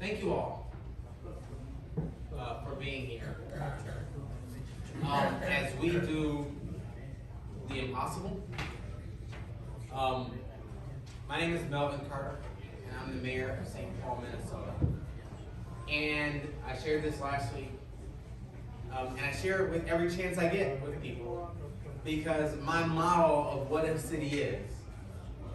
Thank you all uh, for being here. Um, as we do the impossible, um, my name is Melvin Carter, and I'm the mayor of Saint Paul, Minnesota. And I shared this last week, um, and I share it with every chance I get with people because my model of what a city is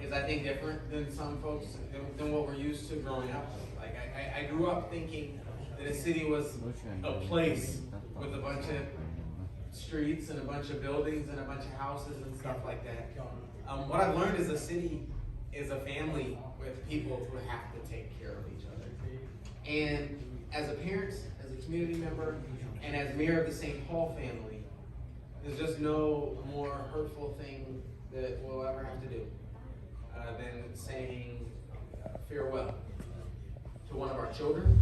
is I think different than some folks than, than what we're used to growing up. Like I, I grew up thinking that a city was a place with a bunch of streets and a bunch of buildings and a bunch of houses and stuff like that. Um, what I've learned is a city is a family with people who have to take care of each other. And as a parent, as a community member, and as mayor of the Saint Paul family, there's just no more hurtful thing that we'll ever have to do uh, than saying farewell to one of our children.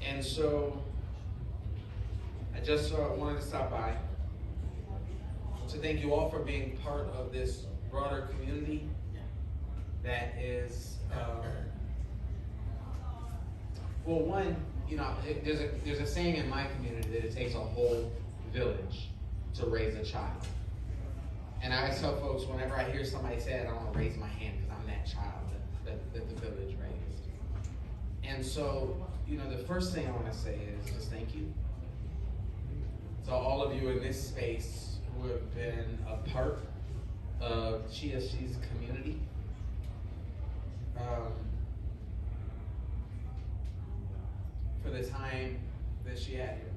And so I just uh, wanted to stop by to thank you all for being part of this broader community that is, uh, well, one, you know, it, there's a there's a saying in my community that it takes a whole village to raise a child. And I always tell folks, whenever I hear somebody say it, I want to raise my hand because I'm that child that, that, that the village raised. And so, you know, the first thing I want to say is just thank you to all of you in this space who have been a part of G S G's community um, for the time that she had here.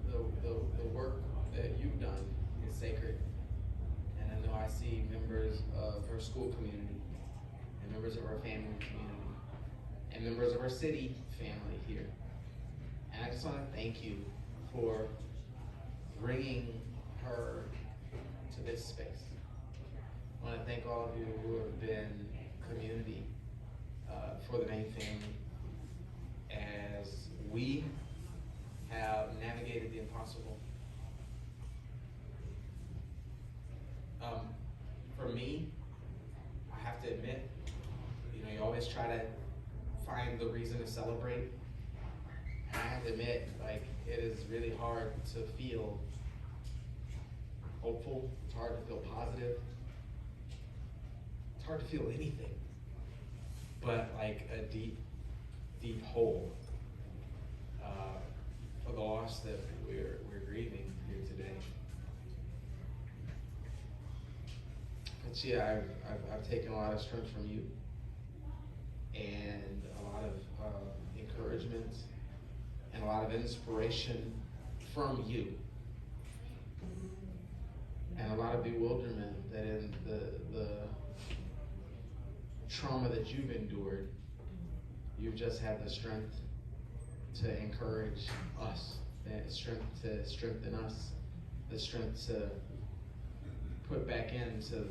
The, the, the work that you've done is sacred. And I know I see members of her school community and members of her family community and members of her city family here. And I just want to thank you for bringing her to this space. I want to thank all of you who have been community uh, for the main family as we have navigated the impossible. Um, for me, I have to admit, you know, you always try to find the reason to celebrate. And I have to admit, like, it is really hard to feel hopeful. It's hard to feel positive. It's hard to feel anything but like a deep, deep hole uh, for the loss that we're, we're grieving here today. But yeah, I've, I've, I've taken a lot of strength from you and a lot of uh, encouragement and a lot of inspiration from you and a lot of bewilderment that in the, the trauma that you've endured, you've just had the strength to encourage us, the strength to strengthen us, the strength to put back into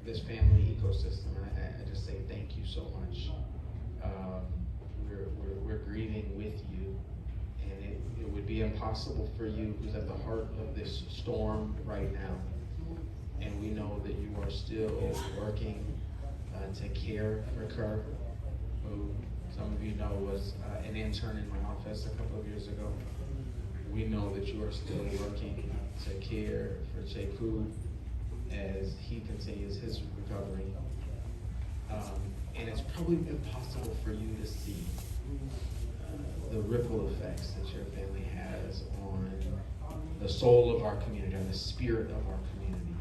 this family ecosystem. And I, I just say thank you so much. Um, we're, we're, we're grieving with you, and it, it would be impossible for you who's at the heart of this storm right now. And we know that you are still working uh, to care for Kerr, who some of you know was uh, an intern in my office a couple of years ago. We know that you are still working to care for Cheku as he continues his recovery. Um, and it's probably impossible for you to see uh, the ripple effects that your family has on the soul of our community, on the spirit of our community.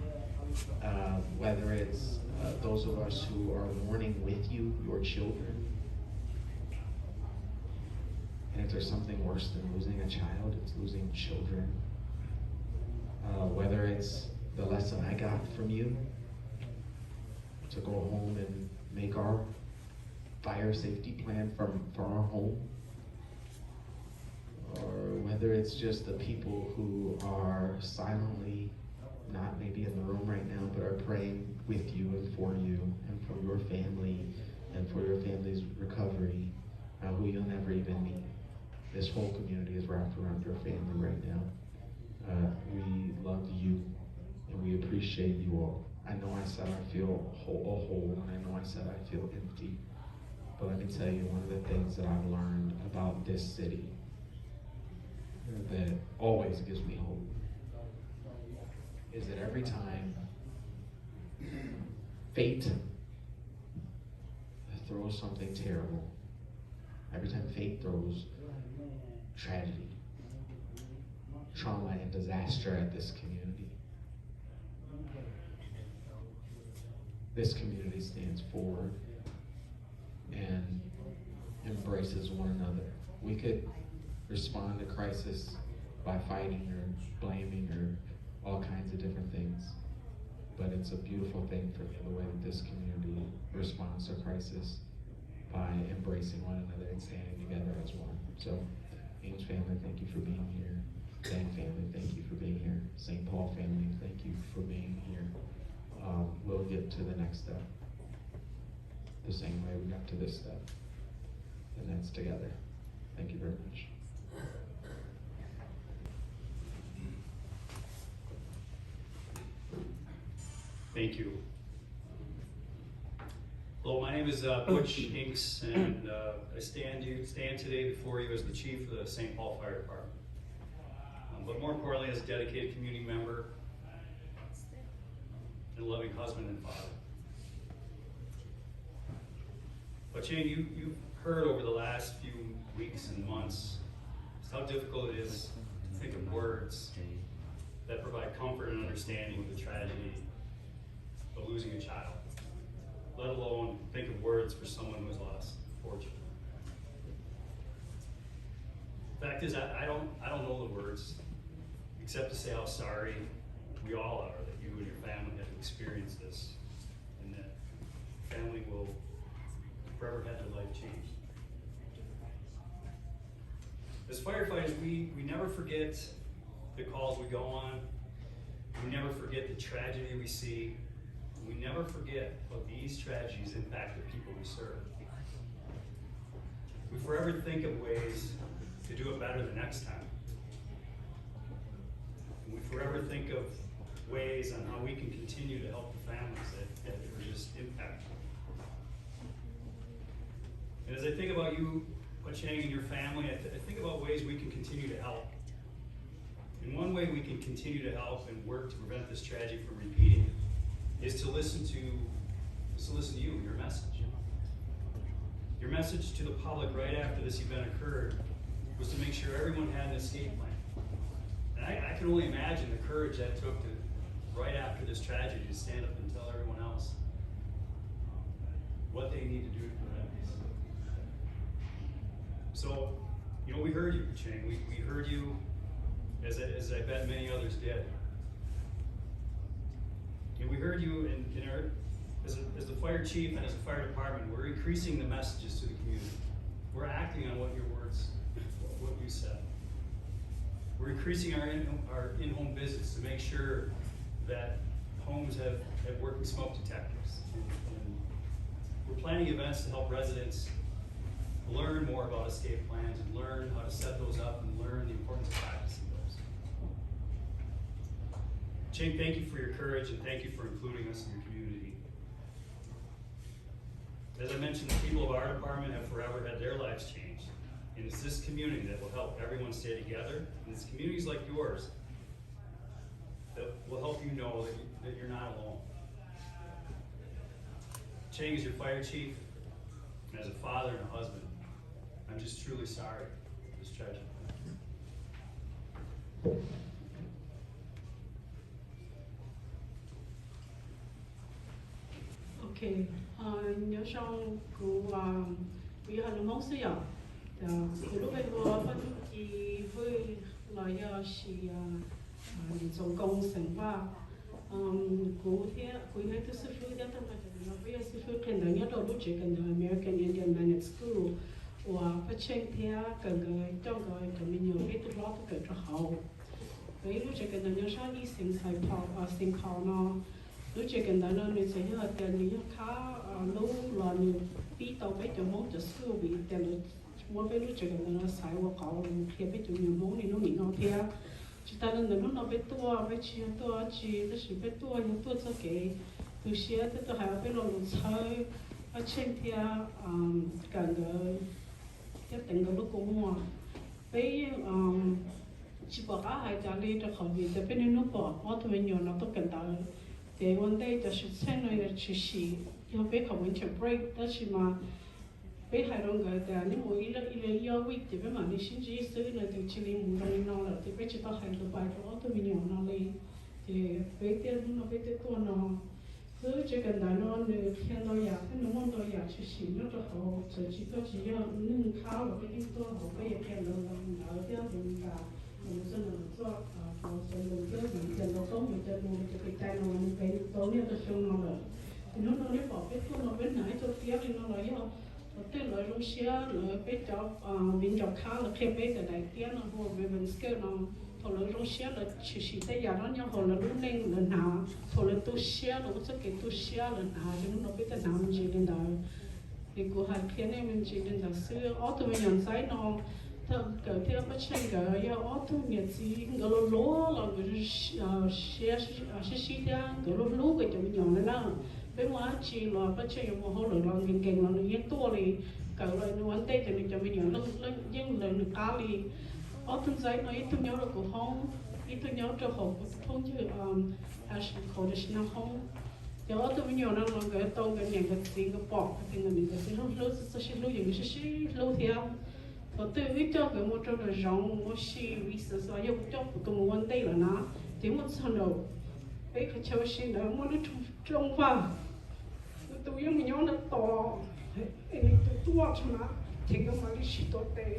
Uh, whether it's uh, those of us who are mourning with you, your children, and if there's something worse than losing a child, it's losing children. Uh, whether it's the lesson I got from you to go home and make our fire safety plan from, from our home, or whether it's just the people who are silently not maybe in the room right now, but are praying with you and for you and for your family and for your family's recovery, uh, who you'll never even meet. This whole community is wrapped around your family right now. Uh, we love you and we appreciate you all. I know I said I feel whole, a hole, and I know I said I feel empty. But let me tell you, one of the things that I've learned about this city that always gives me hope is that every time fate throws something terrible, every time fate throws tragedy, trauma, and disaster at this community, this community stands forward and embraces one another. We could respond to crisis by fighting or blaming or all kinds of different things. But it's a beautiful thing for me, the way that this community responds to crisis by embracing one another and standing together as one. So, Ames family, thank you for being here. Zane family, thank you for being here. Saint Paul family, thank you for being here. Um, we'll get to the next step the same way we got to this step, and that's together. Thank you very much. Thank you. Hello, my name is uh, Butch Hinks, and uh, I stand you stand today before you as the chief of the Saint Paul Fire Department. Um, but more importantly, as a dedicated community member and a loving husband and father. But Jane, you, you've heard over the last few weeks and months just how difficult it is to think of words that provide comfort and understanding of the tragedy of losing a child, let alone think of words for someone who has lost four children. Fact is, I, I don't, I don't know the words except to say how sorry we all are that you and your family had to experience this, and that family will forever have their life changed. As firefighters, we, we never forget the calls we go on. We never forget the tragedy we see. We never forget how these tragedies impact the people we serve. We forever think of ways to do it better the next time. And we forever think of ways on how we can continue to help the families that, that were just impacted. And as I think about you, Pachang, and your family, I, th- I think about ways we can continue to help. And one way we can continue to help and work to prevent this tragedy from repeating is to listen to is to listen to you, your message. Your message to the public right after this event occurred was to make sure everyone had an escape plan. And I, I can only imagine the courage that took to, right after this tragedy, to stand up and tell everyone else what they need to do to prevent this. So, you know, we heard you, Chang. We, we heard you, as I, as I bet many others did. And we heard you in, in our, as, a, as the fire chief and as a fire department, we're increasing the messages to the community. We're acting on what your words, what you said. We're increasing our in, our in-home visits to make sure that homes have, have working smoke detectors. And, and we're planning events to help residents learn more about escape plans and learn how to set those up and learn the importance of practicing those. Chang, thank you for your courage and thank you for including us in your community. As I mentioned, the people of our department have forever had their lives changed. And it's this community that will help everyone stay together. And it's communities like yours that will help you know that, you, that you're not alone. Chang, as your fire chief, and as a father and a husband, I'm just truly sorry for this tragedy. Ok, nyob zoo, kuv, kuv yog Hais Lus Hmoob xwb yom. Kuv lub npe hu ua Paj Tub Ci Vwj los yog sis Lis Txoos Koo xeem Vaj. Kuv thiab kuv yog ib tug xib fwb thiab tag nrho cov no peb yog xib fwb qhia ntawv nyob rau lub tsev kawm ntawv American Indian Magnet School uas Paj Tsheej thiab kawm nkawd coj nkawd cov me nyuam peb tug hlob tuaj kawm rau hauv. Nkawd ib lub tsev kawm ntawv nyob sab ib xeev Xais Phos, Xeev Khos no. Lub tsev kawm ntawv no nws txawm yog tias nws yog khab lub los nws pib tau peb cov Hmoob cov school vim tias lawv muab peb lub tsev kawm ntawv no xaiv ua qhov qhia peb cov me nyuam Hmoob niaj hnub nim no thiab. Tsis tas li ntawd hnub no peb tuaj peb tsis yog tuaj dab tsi tab sis peb tuaj yog tuaj txoj kev tu siab thiab tuaj hais peb lo lus txhawb Paj Tsheej thiab kawm nkawd thiab teev nkawd lub kua muag. Peb yeej tsis pom qab hais cas li rau qhov vim tias peb niaj hnub pom ob tug me nyuam no tuaj kawm ntawv, ces ua ntej cov xwm txheej no yuav tshwm sim yog peb qhov winter break tab sis mas peb hais rau nkawd tias neb mus ib leeg ib leeg ib ob week ces peb mam li sib ntsib xwb no ces cia li mus zoo li no lawm ces peb tsis tau hais goodbye rau ob tug me nyuam no li. Ces peb thiaj hnub no peb thiaj tuaj no. Lub tsev kawm ntawv no nws qhia ntau yam thiab nws muaj ntau yam tshwm sim nyob rau hauv, txawm tsis koj tsis yog neeg khab los koj yeej tuaj hauv, koj yuav qhia ntawv los ntawv thiab ntawv Meskas, los mus txog ntawm txoj kev xav lus thiab vim tias ntawv koob mus cov lus cov kev cai no nws ntev tau niaj ntau xyoo no lawm. Ces hnub no nej pom peb tuaj no peb hnav ib tug tiab li no los yog thaum twg lawv zoo siab lawv peb cov viv ncaus khab lawv qhia peb tias daim tiab no hu ua ribbon skirt no, thaum lawv zoo siab lawv tshwm sim tej yam no nyob hauv lawv lub neej lawv hnav, thaum lawv tu siab lawv ua txoj kev tu siab lawv hnav, ces hnub no peb thiaj hnav me ntsis li ntawd. Ces kuv hais qhia nej me ntsis li ntawd xwb. Ob tug me nyuam ntxaib no, Thawj Kawm thiab Paj Tsheej nkawd yog ob tug niam txiv nkawd los luag los nkawd sib sib thiab nkawd hlub hlub nkawd cov me nyuam na na. Peb muaj dab tsi los Paj Tsheej yuav mus hauj lwm los nkees nkees los nws yeej tuaj li. Kawm los nws ua ntej ces nws cov me nyuam yeej lawv nws qab li. Ob tug ntxaib no ib tug nyob rau kuv hoob, ib tug nyob rau hauv kuv tus phooj ywg Ashley Cole Snow hoob. Ces ob tug me nyuam no los nkawd tau nkawd niam nkawd txiv nkawd pom tias nkawd niam nkawd txiv hlub hlub, txawj sib hlub ces nkawd sib sib hlub thiab. Thaum twg wb coj nkawd mus rau nraum zoov ua si recess los yog kuv coj kuv tus mus ua ntej lawm na, ces muaj txog nraum peb qhov chaw ua si ntawd muaj lub rooj vag, kuv tus yeej mus nyob ntawd tos, es nws tus tuaj tso na, ces nkawd mam li sib tuav tes,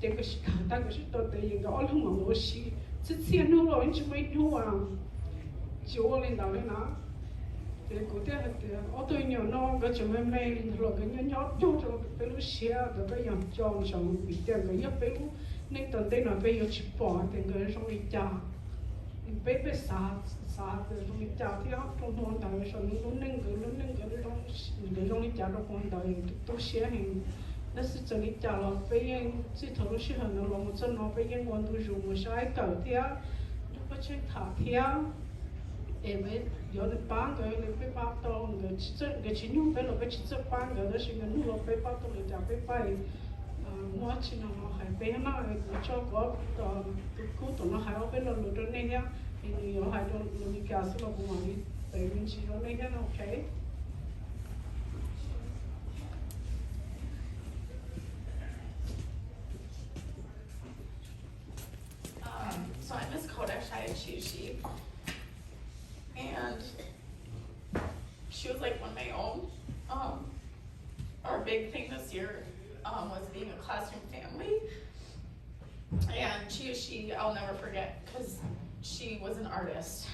ces nkawd sib tham tag nkawd sib tuav tes es nkawd ob leeg mam mus ua si. Txhia txhia hnub los yeej tsis muaj ib hnub uas tsis ua li ntawd li na. Ces kuv thiaj hais tias ob tug me nyuam no nkawd tseem me me li ntawd los nkawd nyob nyob cog rau peb lub siab ntawd peb yeej co ntsoov vim tias nkawd yog peb lub neej tom ntej no peb yuav tsis pom tias nkawd zoo li cas. Peb peb xav xav tias zoo li cas thiab rau hnub ntawd saum nkawd lub neej nkawd lub neej nkawd zoo li cas rau hnub ntawd tu siab heev. Tab sis txawm li cas los peb yeej txij thaum lub sij hawm ntawd los mus txog no peb yeej ua ntu zus mus saib kawm thiab nrog Paj Tsheej tham thiab. Es peb yuav pab nkawd li peb pab tau, nkawd tsis nyug peb los peb tsis txawj pab nkawd tab sis nkawd nug los peb pab tau li cas peb pab. Muaj dab tsi no hais peb na, kuv tso kuv tus kub tom no hais ob peb lo lus rau nej thiab, es nws yuav hais rau lus Meskas xwb los kuv mam li teb me ntsis rau nej thiab no, ok? Um, so I'm Miss Kodesh, I had Chiushi. And she was like one of my own. Um, our big thing this year um, was being a classroom family. And Chiushi, I'll never forget because she was an artist.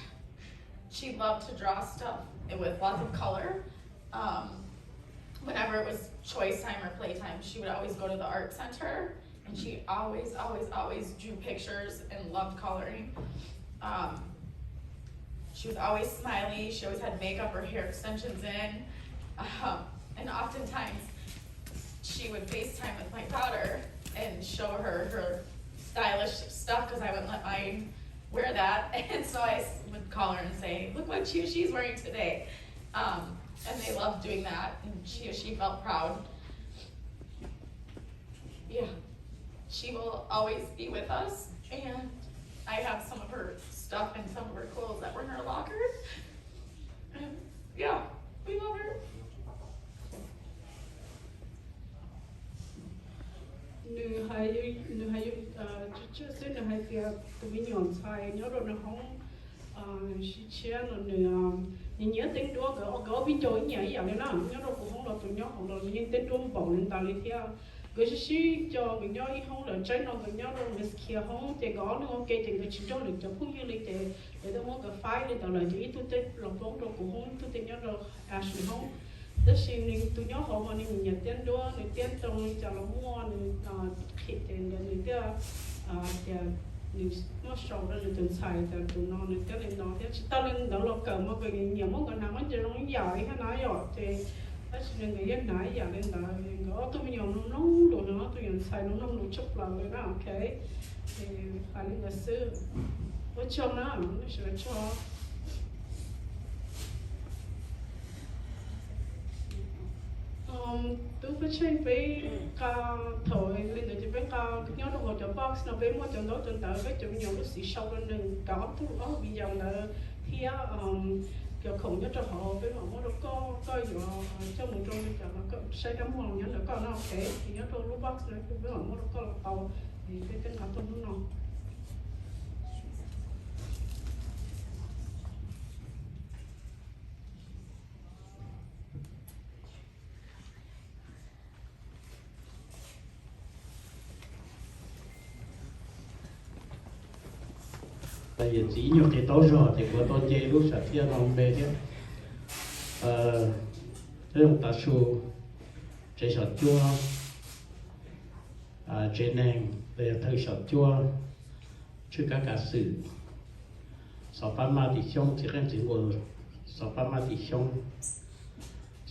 She loved to draw stuff with lots of color. Um, whenever it was choice time or playtime, she would always go to the art center and she always, always, always drew pictures and loved coloring. Um, she was always smiley. She always had makeup or hair extensions in. Um, and oftentimes she would FaceTime with my daughter and show her her stylish stuff because I wouldn't let mine wear that. And so I would call her and say, look what she, she's wearing today. Um, and they loved doing that. And she, she felt proud. Yeah. She will always be with us. And I have some of her stuff and some of her clothes that were in her locker. And yeah, we love her. Nws hais, nws hais, tsis tsawg xwb nws hais tias tus me nyuam ntxhais nyob rau nws hoob sib tshiab no nws nyiam nyiam teeb duab, nkawd ob peb ncaus ib nyiam ib yam li na, nyob rau kuv hoob los tus nyob hauv los nws yeej teeb duab npaum li ntawd li thiab. Nkawd sib sib co nkawd nyob ib hoob lawm, tsaib no nkawd nyob rau Miss Kia hoob ces nkawd ob leeg ua ke ces nkawd tsis nrog lwm cov phooj ywg li ces lawv twb muab nkawd faib li ntawd lawm ces ib tug tej los poob rau kuv hoob, ib tug tej nyob rau Ashley hoob. Tab sis nws tus nyob hauv mas nws nyiam tiab nruab, nws tiab ntoo li cas los muaj, nws qhim ces ntawd nws thiaj tias nws muaj sau rau nws tus ntxhais tias tus no nws thiaj li no thiab. Tsis tas li ntawd los kawm mas nkawd nyiam muab nkawd hnav muab nce zoo ib yam li thiab na yom. Ces Tab sis nkawd yeej hnav ib yam li ntawd, nkawd ob tug me nyuam mloog mloog lus, nkawd ob tug me nyuam ntxhais mloog mloog lus tshaj plaws li na, ok. Ces hais li ntawd xwb. Ua tsaug na, nej sawv daws tsaug. Tub Paj Tsheej, peb nqa, thaum li ntawd ces peb nqa nyob rau hauv cov box no, peb muaj cov ntaub cov ntawv, peb cov me nyuam lub siv sau rau nws, kav ob tug ob video ntawd thiab cov khoom nyob rau hauv peb mam muab rau koj, koj yuav coj mus rau li cas los koj saib rab muag nyob ntawm koj no, ok. Ces nyob rau lub box no peb mam muab rau koj los tau, peb twb nqa tuaj hnub no. Yawm txiv nyuag qis taub zog ces kuv tau nce lub sam thiaj no npe thiab. Peb zoo tav su, tsev xyom cuab, tsev neeg los yog thawj xyom cuab, tshwj kab kav xwm, xov pab maj tim xyoob, txiv qeej txiv nquas, xov pab maj tim xyoob,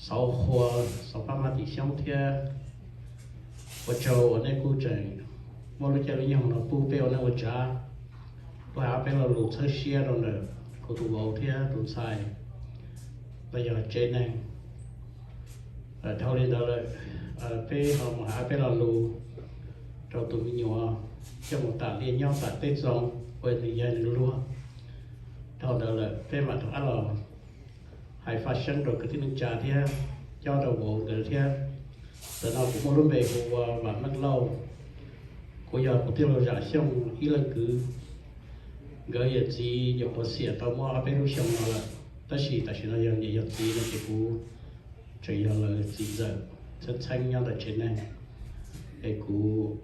xauv qhua, xov pab maj tim xyoob thiab. Ua tsaug uas nej kuj tseem muab lub caij lub nyoog no pub peb ua neej ua tsav, pub hais peb lo lus txhawb siab rau ntawm kuv tus vauv thiab tus ntxhais los yog tsev neeg. Dhau li ntawd lawm, peb ho mus hais peb lo lus rau tus me nyuam coj mus tas liaj nyob tas teb txoos ua nws yawg nws luag. Dhau ntawd lawm peb mam rov qab los hais faj seeb rau kwv tij neej tsa thiab cob rau vauv nkawd thiab. Ntawm no kuv muaj lub npe hu ua Vam Meej Lauj. Kuv yog kuv tij laug Zam Xyooj ib leeg kwv. Nkawd yawm txiv nyuam qhuav xiam tau muaj ob peb lub xyoo no lawm, tab sis tam sim no yog niam yog txiv no ces kuv tseem yog lawv txiv ntxawm txheeb txheeb nyob ntawm tsev neeg. Es kuv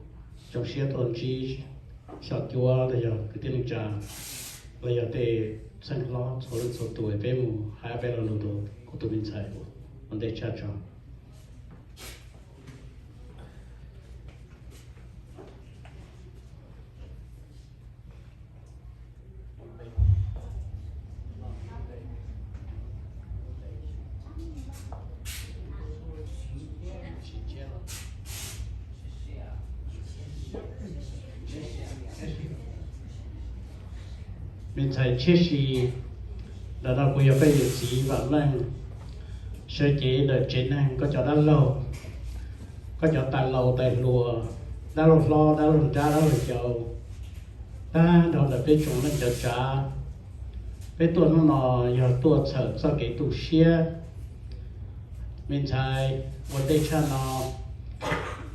zoo siab tuaj ntsib xyom cuab los yog kwv tij neej tsa los yog tej txheej hlob txhua leej txhua tus es peb mus hais peb lo lus rau kuv tus me ntxhais ua ntej tshaj tso. Me ntxhais Tshiab Si, ntawm no kuv yog koj yawm txiv Vam Meej. Sawv cev ntawm tsev neeg koj cov dab laug, koj cov tais laus tais hluas, dab laug hlob dab laug nrab dab laug yau, tag nrho ntawm peb tsoom neej cov tsav, peb tuaj hnub no yog tuaj txhawm txoj kev tu siab. Me ntxhais, ua ntej tshaj no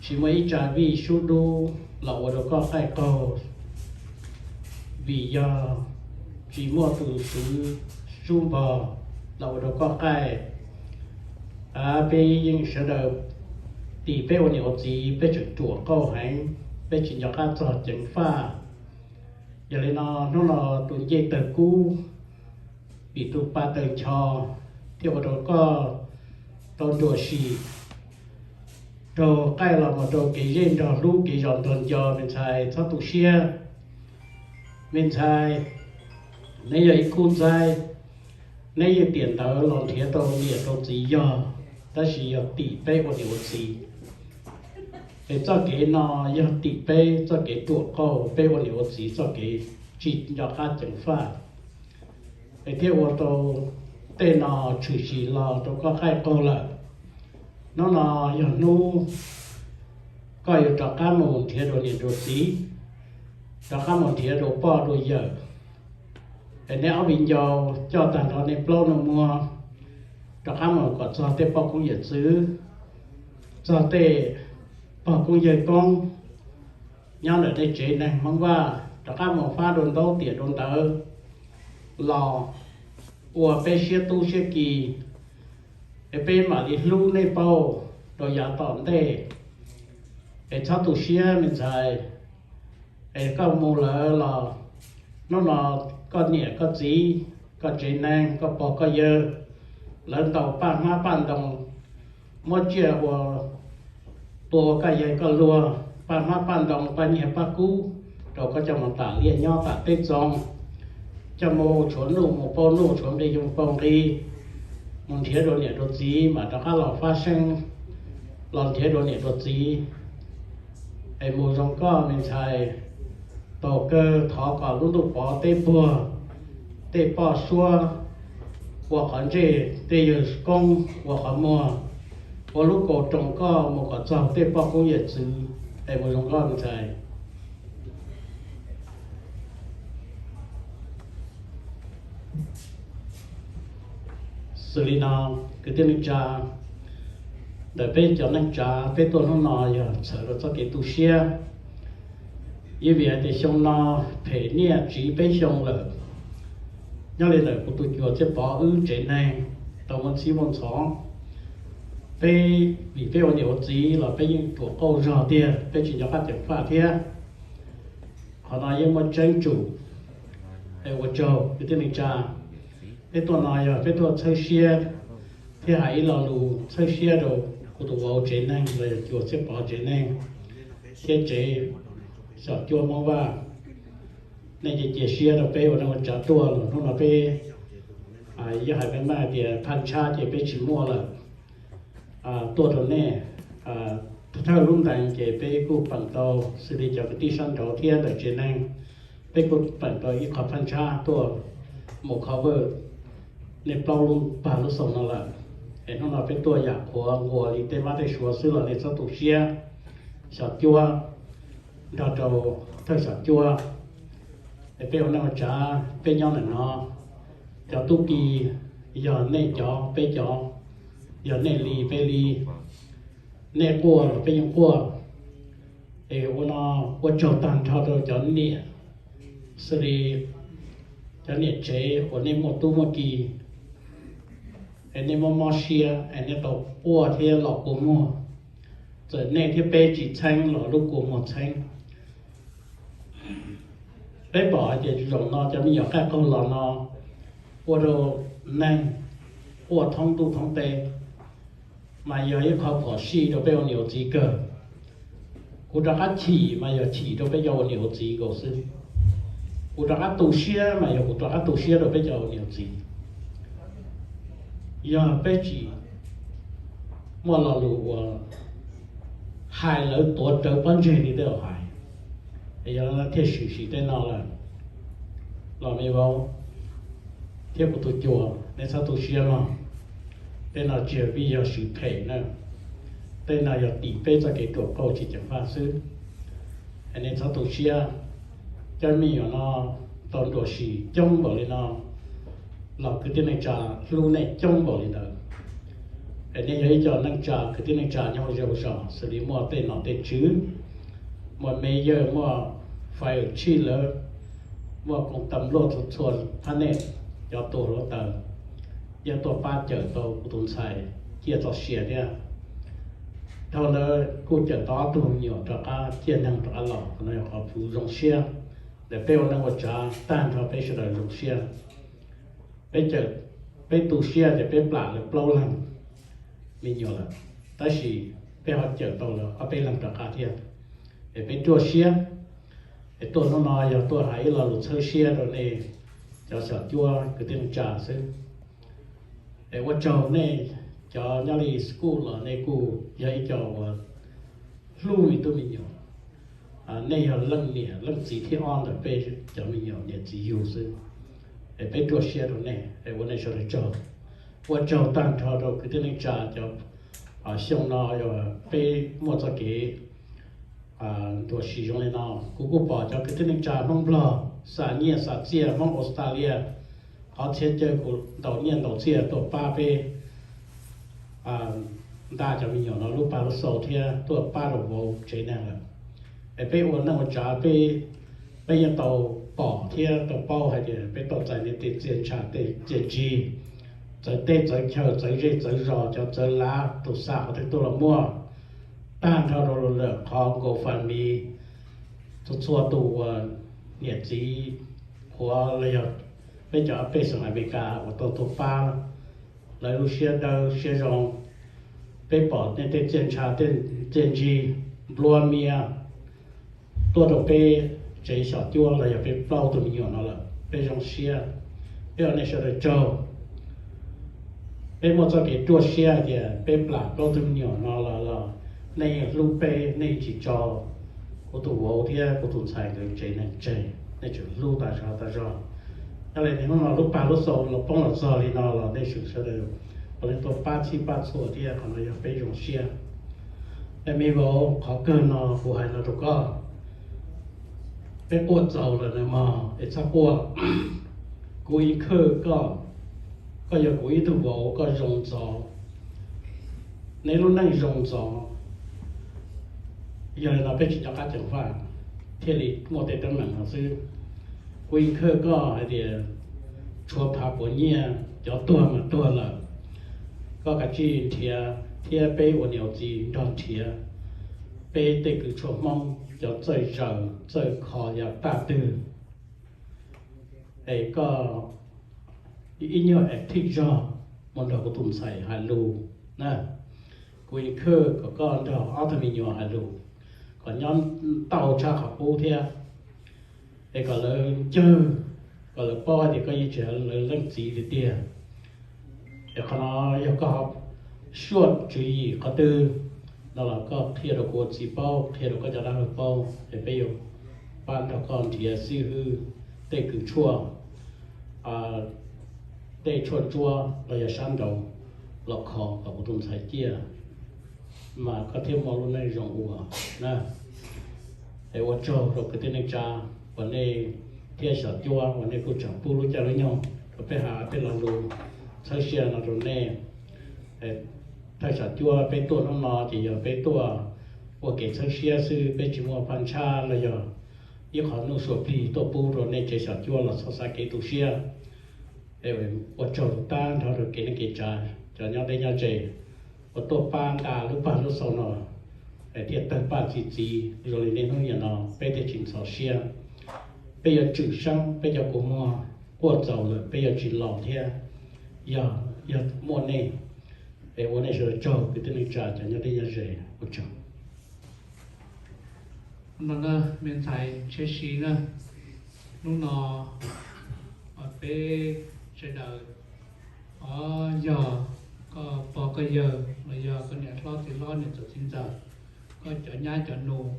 tsis muaj ib tsa vij sub dub los ua rau koj qaij qaug, vim yog tsis muaj tus swv sub npog los ua rau koj qaij. Peb yeej sawv daws tim peb ua niam ua txiv peb tseem ruam qauj heev, peb tsis nco qab txog ceev faj. Yog li no hnub no tus ncej tawg kub vim tus pa tawg ncho thiaj ua rau koj tau nruam sim raug qaij los mus rau kev zej nrog hlub kev zos nrog nco. Me ntxhais txhob tu siab. Me ntxhais, neb yog ib khub ntxaib, neb yeej tiam ntawd los nrhiav tau niam tau txiv yog, tab sis yog tim peb ua niam ua txiv. Es txoj kev no yog tim peb txoj kev ruam qauj, peb ua niam ua txiv txoj kev tsis nco qab ceev faj, es thiaj ua rau tej no tshwm sim los rau koj qaij qaug lawm. Hnub no yog hnub koj yuav rov qab mus nrhiav dua niam dua txiv, rov qab mus nrhiav dua poj dua yawm. Es neb ob viv ncaus coj tag nrho nej plaub nus muag rov qab mus kom txog tej poj koob yawm txwv, txog tej pog koob yawg koob nyob ntawm nej tsev neeg Hmoob Vaj, rov qab mus fab dua ntaub tiam dua ntawv los ua peb siab tub siab ki, es peb mam li hlub nej pauj rau yav tom ntej. Es txhob tu siab me ntxhais, es koj mus lawm los hnub no koj niam koj txiv, koj tsev neeg, koj pog koj yawg, lawv ntaus paj hmab paj ntoo, muab tsiaj ua tua ua koj yawg koj luag, paj hmab paj ntoo paj nyiaj paj kub rau koj coj mus tam liaj nyob tam teb txoos, coj mus tshuav nuj mus pauj nuj, tshuav nqi mus pauj nqi, mus nrhiav dua niam dua txiv mas rov qab los fab seeb, los nrhiav dua niam dua txiv. Es mus zoo koj me ntxhais, tau kawg thov kom lub ntuj pov teb puag, tej poj suab ua qhov ntsej, tej yawg koob ua qhov muag, ua lub kaus roos koj mus kom txog tej poj koob yawm txwv. Es mus zoo koj me ntxhais. Xws li no, kwv tij neej tsa, ntawm peb cov neej tsa peb tuaj hnub no yog txhawm rau txoj kev tu siab. Ib vim hais tias xyoo no phem niaj tsiv peb xyoo lawm. Nyob li ntawm kuv tus cuas Txhiaj Pov wb tsev neeg tau muaj txhij muaj ntxhov. Peb, vim peb ua niam ua txiv los peb yeej ruam qauj zog tiag, peb tsis nco qab ceev faj thiab. Qhov no yeej muaj tseeb tsum. Es ua tsaug kwv tij neej tsa, peb tuaj no yog peb tuaj txhawb siab thiab hais ib lo lus txhawb siab rau kuv tus vauv tsev neeg los yog cuas Txhiaj Pov tsev neeg thiab tsev xyom cuab Hmoob Vaj. Nej cia cia siab rau peb ua neej ua tsav tuaj los hnub no peb, yog hais peb maj hais tias phaj ntshab ces peb tsis muaj lawm. Tuaj rau nej, thawj lub ntees ces peb kuj peem tau xws li cov kwv tij sab nraud thiab ntawm tsev neeg, peb kuj peem tau ib qho phaj ntshab tuaj mus cover nej plaub lub pag lub xoo no lawm. Es hnub no peb tuaj yam qhuav nquas li tej vab tej suav xwb los nej txhob tu siab. Xyom cuab nrog rau thawj xyom cuab, es peb ua neej ua tsav peb nyob ntawm no. Cov tub ki yog nej cov peb cov, yog nej li peb li, nej quaj los peb yeej quaj. Es ua no ua tsaug tag nrho rau cov niam, xws li cov niam tsev uas nej muaj tub muaj ki, es nej muaj mob siab es nej tau quaj thiab los kua muag. Txawm nej thiab peb tsis txheeb los lub kua muag txheeb. Peb pom hais tias zaum no cov me nyuam qaij qaug los no ua rau neeg quaj thoob ntuj thoob teb, mas yog ib qho phom sij rau peb ua niam ua txiv kawg. Kuv rov qab chim mas yog chim rau peb cov ua niam ua txiv nkaus xwb. Kuv rov qab tu siab mas yog kuv rov qab tu siab rau peb cov ua niam ua txiv. Yog peb tsis muaj lo lus uas hais lawv tuav rawv pob ntseg li tej laus hais, es yog no thiaj swm sim tej no lawm. Los me vauv thiab kuv tus cuas, nej txhob tu siab mog. Tej no tsis yog vij yog swm phem na, tej no yog tim peb txoj kev ruam qauj tsis ceev faj xwb. Es nej txhob tu siab. Cov me nyuam no tau nruam sim coob npaum li no los kwv tij neej tsa hlub nej coob npaum li ntawd. Es nej yog ib co neej tsa, kwv tij neej tsa nyob ua zej ua zos xws li muaj tej nom tej tswv, muaj mayor, muaj fire chief lawv, muaj koom tam luaj txhua txhua phab nej, cov tuag hluav taws, yeej tuaj pab cawm tau kuv tus ntxhais ciaj txoj sia thiab. Dhau ntawd kuj cawm tau ob tug me nyuam rov qab ciaj neeg rov qab los, qhov no yog qhov kuv zoo siab. Ntawm peb ua neej ua tsav tag nrho peb sawv daws zoo siab. Peb cawm, peb tu siab tias peb plam lawv plaub leeg me nyuam lawm, tab sis peb ho cawm tau lawv ob peb leeg rov qab thiab. Es peb ruaj siab, es tuaj hnub no yog tuaj hais ib lo lus txhawb siab rau nej cov xyom cuab kwv tij neej tsa xwb. Es ua tsaug nej cov nyob li school los nej kuj yog ib co uas hlub me tub me nyuam. Nej yog leej niam leej txiv thib ob ntawm peb cov me nyuam niam txiv yug xwb. Es peb ruaj siab rau nej, es ua nej sawv daws tsaug. Ua tsaug tag nrho rau kwv tij neej tsa cov, xyoo no yog peb muaj txoj kev nruam sim zoo li no. Kuv kuj pom cov kwv tij neej tsa Hmoob Nplog xa nyiaj xa txiaj, Hmoob Australia, qhov txhia chaw kuv ntaus nyiaj ntaus txiaj tuaj pab peb nta cov me nyuam no lub pag lub xau thiab tuaj pab rau vauv tsev neeg lawm. Es peb ua neej ua tsav peb, peb yeej tau pom thiab tau paub hais tias peb tau txais tej txiaj ntsha tej txiaj ntsig, txawv teb txawv chaw txawv zej txawv zos, cov txawv lav tus xa qhov twg tuaj los muaj, tag nrho rau lawm qhov GoFundMe, txhua txhua tus uas niam txiv qhuav los yog peb cov pej xeem Amelikas uas tau tuaj pab, lawv lub siab dawb siab zoo. Peb pom nej tej txiaj ntsha tej txiaj ntsig nplua mias tuaj rau peb tsev xyom cuab los yog peb plaub tug me nyuam no lawm, peb zoo siab. Peb ua nej sawv daws tsaug. Peb muaj txoj kev ruaj siab hais tias peb plam plaub tug me nyuam no los, los nej hlub peb, nej tsis tso kuv tus vauv thiab kuv tus ntxhais nkawd tsev neeg tseg, nej tseem hlub tas zog tas zog. Yog li hnub no lub pag lub xaus los poob los txog li no los nej sawv daws puav leej tuaj pab txhij pab txhua thiab, qhov no yog peb zoo siab. Es me vauv, qhov kawg no kuv hais no rau koj, peb quaj txaus lawm na mog, es txhob quaj. Kuv include koj, koj yog kuv ib tug vauv, koj zoo ntxov, neb lub neej zoo ntxov. Yog li no peb tsis nco qab ceev faj thiaj li muaj tej teeb meem no xwb. Kuv include koj hais tias tshuav phav puav nyiaj, cov tuag mas tuag lawm, koj kav tsij nrhiav thiab peb ua niam ua txiv nrog nrhiav peb tej kws tshuaj Hmoob cov txawj zaws txawj kho yam taj twg. Es koj ib nyuag active zog mus nrog kuv tus ntxhais hais lus na. Kuv include kom koj nrog ob tug me nyuam hais lus, kom nyob tau tshaj qhov qub thiab. Es kom lawv ncawg, kom lawv paub hais tias koj yeej tsis yog lawv leej txiv tiag tiag. Es qhov no yog koj suaj tswv yim qhov twg no los koj qhia rau kuv ua txiv paub, qhia rau koj cov dab laug paub, es peb yuav pab nrog koj nrhiav xib hwb tej kws tshuaj, tej tshuaj ntsuab los yog sab nraud los kho kom kuv tus ntxhais ciaj, mas koj thiaj muaj lub neej zoo ua na. Es ua tsaug rau kwv tij neej tsa uas nej thiab Xyom Cuab uas nej kuj tseem pub lub caij lub nyoog rau peb hais peb lo lus txhawb siab no rau nej. Thawj Xyom Cuab peb tuaj hnub no ces yog peb tuaj ua kev txhawb siab xwb, peb tsis muaj phaj ntshab los yog ib qho nuj sua plig tuaj pub rau nej tsev Xyom Cuab los txhob xav kev tu siab. Ua tsaug rau tag nrho rau kev neej kev tsav cov nyob deb nyob ze uas tuaj pab nqa lub pag lub xaus no thiaj tawg paj txi txiv zoo li niaj hnub niaj no, peb thiaj tsis ntxhov siab. Peb yuav tswm seeb, peb cov kua muag quaj txaus lawm peb yuav tsis los thiab. Yog, yog muaj nej, es ua nej sawv daws tsaug kwv tij neej tsa cov nyob deb nyob ze, ua tsaug. No na me ntxhais Tshiab Si na, hnub no peb sawv daws, o, yog koj pog koj yawg los yog koj niam hlob txiv hlob niam ntxawm txiv ntxawm, koj cov nyab cov nus,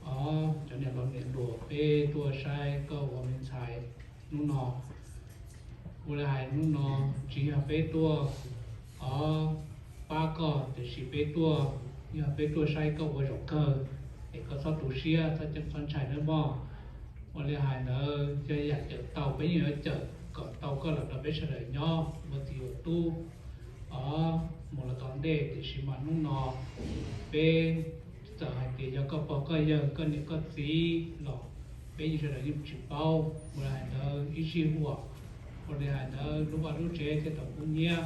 o, cov niam laus niam hluas peb tuaj saib koj ua me ntxhais hnub no. Ua li hais hnub no tsis yog peb tuaj, o, pab koj, tiam sis peb tuaj, yog peb tuaj saib koj ua zaum kawg, es koj txhob tu siab, txhob ceeb txhob ntshai nawb mog. Ua li hais ntawd yog yam cawm tau peb yeej yuav cawm kom tau koj los nrog peb sawv daws nyob ua txiv ua tub, o, mus los tom ntej. Tiam sis mas hnub no peb txawm hais tias yog koj pog koj yawg koj niam koj txiv los peb yeej sawv daws yeej tsis paub. Ua li hais ntawd ib sij huam, ua li hais ntawd lub vaj lub tsev thiaj tau kub hnyiab.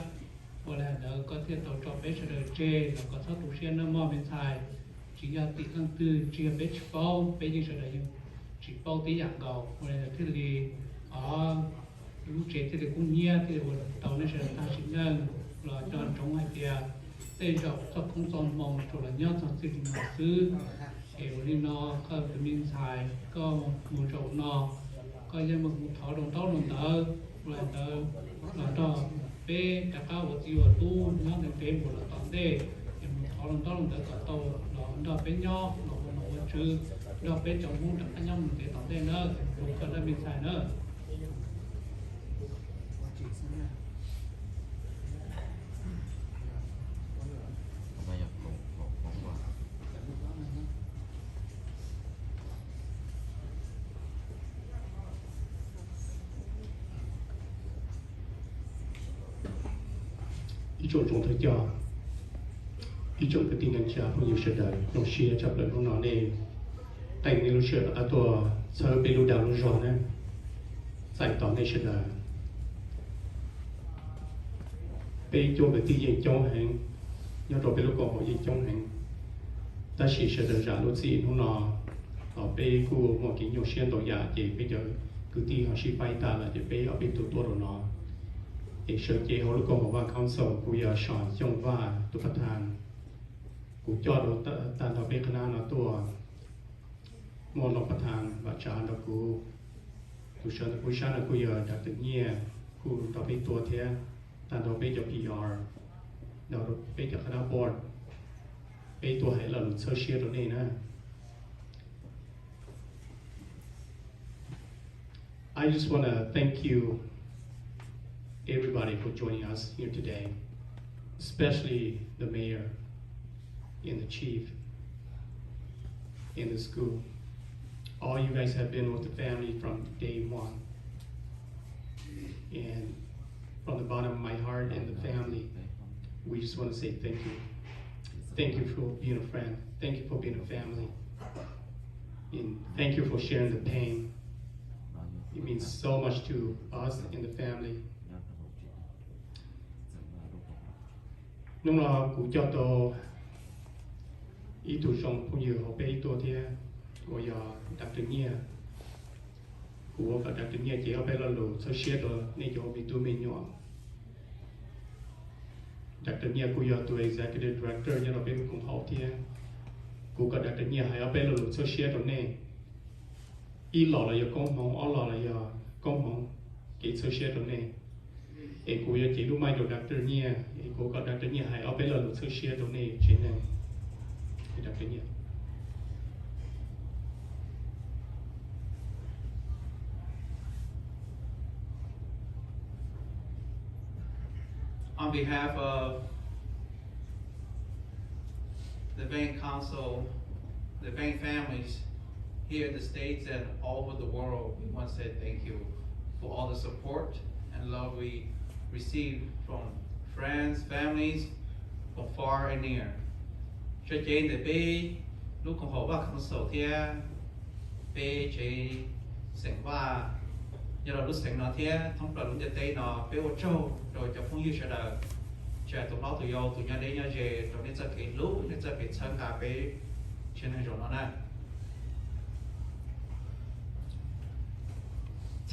Ua li hais ntawd koj thiaj tau tso peb sawv daws tseg los koj txhob tu siab nawb mog me ntxhais. Tsis yog tim leej twg, tsis yog peb tsis paub, peb yeej sawv daws yeej tsis paub tib yam nkaus. Ua li ntawd thiaj li, o, lub tsev thiaj li kub hnyiab, thiaj li ua tau nej sawv daws tag sim neej los nco ntsoov hais tias tej zaum txoj koob txoj hmoo tsuas los nyob txog txij li no xwb. Es ua li no koj tus me ntxhais koj mus zaum no, koj yeej mus thov rau ntaub rau ntawv, ua li ntawd los nrog peb rov qab ua txiv ua tub nyob ntev ntev mus los tom ntej. Es mus thov rau ntaub rau ntawv kom tau los nrog peb nyob los ua nom ua tswv, nrog peb cov Hmoob rov qab nyob mus ntev tom ntej nawb, ua koj lawm me ntxhais nawb. Ib tsoom tsoom thawj coj, ib tsoom kwv tij neej tsa phooj ywg sawv daws, zoo siab tshaj plaws hnub no nej qee nej lub sij hawm rov qab tuaj txhawb peb lub dag lub zog na, txais tos nej sawv daws. Peb cuab kwv tij yeej coob heev, nyob rau peb lub koom haum yeej coob heev, tab sis sawv daws zam lub txim hnub no los peb kuj muaj kev nyuaj siab ntau yam ces peb cov kwv tij ho sib faib tas lawm ces peb ob peb tug tuaj rau no. Ces sawv cev hauv lub koom haum Vaj Council kuj yog Xyooj Vaj tus Pab Thas, kuv coj rau tag nrho peb qhab nab no tuaj. Muaj Nom Pab Thas Vam Tsav nrog kuv, tus sawv ntawm kuv sab no kuj yog Doctor Nyiaj kuj nrog peb tuaj thiab. tag nrho peb cov P R, nrog peb cov qhab nab board, peb tuaj hais lo lus txhawb siab rau nej na. I just want to thank you, everybody, for joining us here today, especially the mayor and the chief in the school. All you guys have been with the family from day one. And from the bottom of my heart and the family, we just want to say thank you. Thank you for being a friend. Thank you for being a family. And thank you for sharing the pain. It means so much to us and the family. Hnub no kuv coj tau ib tug zoo phooj ywg hauv peb tuaj thiab, uas yog Doctor Nyiaj. Kuv ua kom Doctor Nyiaj cev ob peb lo lus txhawb siab rau nej cov me tub me nyuam. Doctor Nyiaj kuj yog tus Executive Director nyob rau peb lub koom haum thiab. Kuv kom Doctor Nyiaj hais ob peb lo lus txhawb siab rau nej. Ib los los yog koob hmoov, ob los los yog koob hmoov, kev txhawb siab rau nej. Es kuv yuav cev lub mic rau Doctor Nyiaj, es kuv kom Doctor Nyiaj hais ob peb lo lus txhawb siab rau nej tsev neeg. Doctor Nyiaj. On behalf of the Vang Council, the Vang families here in the States and all over the world, we want to say thank you for all the support and love we receive from friends, families from far and near. Tso cev ntawm peb lub koom haum Vang Council thiab peb tsev xeem Vaj nyob rau lub xeev no thiab thoob plaws lub ntiaj teb no, peb ua tsaug rau cov phooj ywg sawv daws, tsis hais tus hlob tus yau, tus nyob deb nyob ze, rau nej txoj kev hlub, nej txoj kev txhawb nqa peb tsev neeg zaum no na.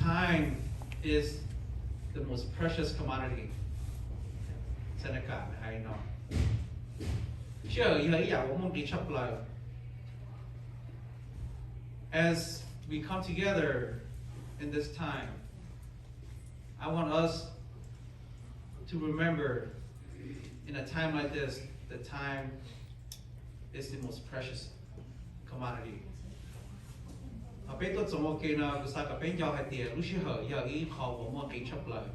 Time is the most precious commodity. Seneca hais no, sij hawm yog ib yam uas muaj nqis tshaj plaws. As we come together in this time, I want us to remember, in a time like this, that time is the most precious commodity. Ho peb tuaj txoos ua ke no, kuv xav kom peb nco hais tias lub sij hawm yog ib qho uas muaj nqis tshaj plaws.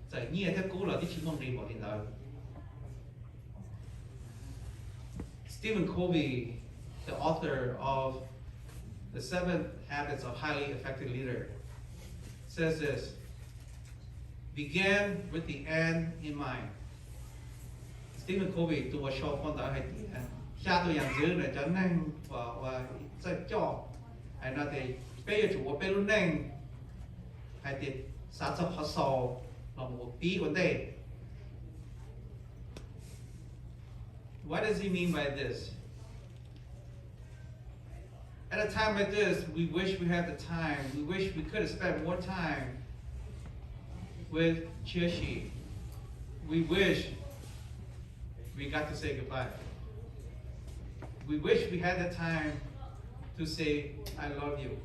Txawm nyiaj thiab kub los twb tsis muaj nqis npaum li ntawd. Stephen Covey, the author of The Seven Habits of Highly Effective Leader, says this: Begin with the end in mind. Stephen Covey, tus uas sau phau ntawv hais tias xya tus yam ntxwv ntawm cov neeg uas txawj coj, hais no tias peb yuav tsum ua peb lub neej hais tias xav txog qhov xaus los mus ua pib ua ntej. What does he mean by this? At a time like this, we wish we had the time. We wish we could have spent more time with Chiashi. We wish we got to say goodbye. We wish we had the time to say, "I love you."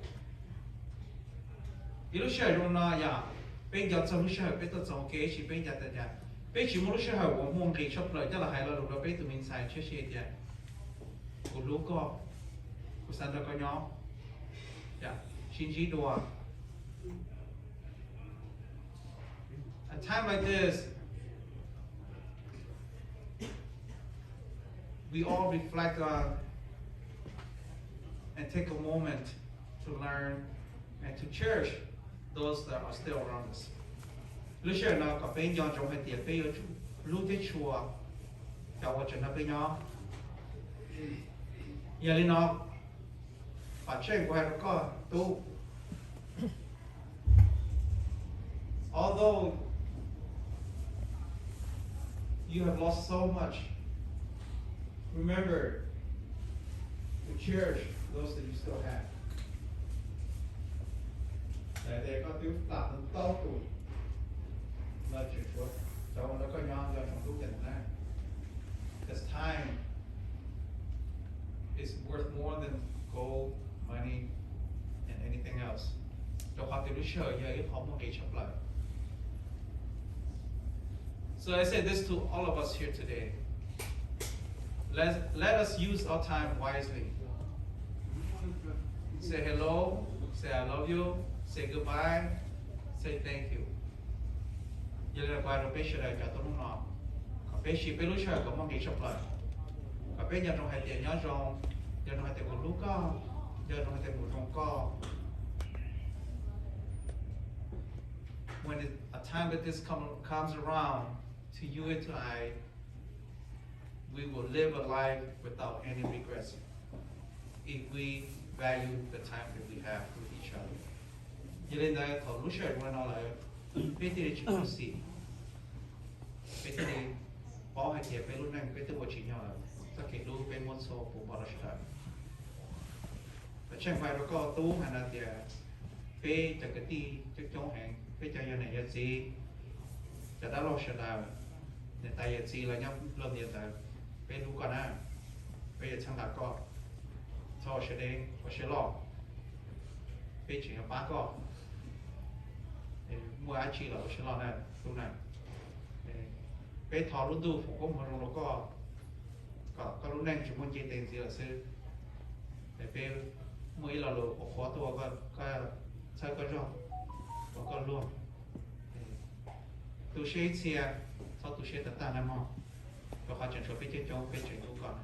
Ib lub sij hawm zoo no yog peb nco txog lub sij hawm peb tuaj txog ua ke, sis peb nco tas tias peb tsis muaj lub sij hawm uas muaj nqis tshaj plaws coj los hais lo lus rau peb tus me ntxhais Chiashi tias, kuv hlub koj, kuv xav nrog koj nyob, sib ntsib dua. A time like this, we all reflect on and take a moment to learn and to cherish those that are still around us. Lub sij hawm no kom peb nco ntsoov hais tias peb yuav tsum hlub thiab tshua cov uas tseem nrog peb nyob. Yog li no, pam tseg kuv hais rau koj tub, although you have lost so much, remember to cherish those that you still have. Lawv tias koj twb plam ntau tus, los tseem tshuav cov uas nrog koj nyob nco ntsoov hlub cov ntawd na. Because time is worth more than gold, money, and anything else. Rau qhov tias lub sij hawm yog ib qho muaj nqis tshaj plaws. So I say this to all of us here today. Let, let us use our time wisely. Say hello, say I love you, say goodbye, say thank you. Yog li kuv hais rau peb sawv daws cov tuaj hnub no, kom peb siv peb lub sij hawm kom muaj nqis tshaj plaws, kom peb nco ntsoov hais tias nyob zoo, nco ntsoov hais tias kuv hlub koj, nco ntsoov hais tias kuv zoo koj. When it, a time like this come, comes around to you and to I, we will live a life without any regrets if we value the time that we have with each other. Yog li ntawd thaum lub sij hawm zoo li no lawm, peb thiaj li tsis khuv xim, peb thiaj li paub hais tias peb lub neej peb twb ua tsis nyog lawm, txoj kev hlub peb muab txhua puv npo rau sawv daws. Tam sim no kuv hais rau koj tub hais no tias peb cov kwv tij coob coob heev, peb cov yog niam yog txiv, cov dab laug sawv daws, niam tais yawm txiv los nyob luaj ntiav ntawd, peb hlub koj na, peb yuav txhawb nqa koj, txhob ua siab deb ua siab loj, peb tseem yuav pab koj. Muaj dab tsi los ua siab loj na tub na. Peb thov lub ntuj foom koob hmoov zoo rau koj, kom koj lub neej tsis muaj nce tes ntxiv lawm xwb. Es peb muaj ib lo lus qhuav qhuav tuaj ua koj, txhawb koj zog, ua koj luag. Tu siab ib txhia, txhob tu siab tag tag na mog, rau qhov tseem tshuav peb coob coob peb tseem hlub koj na.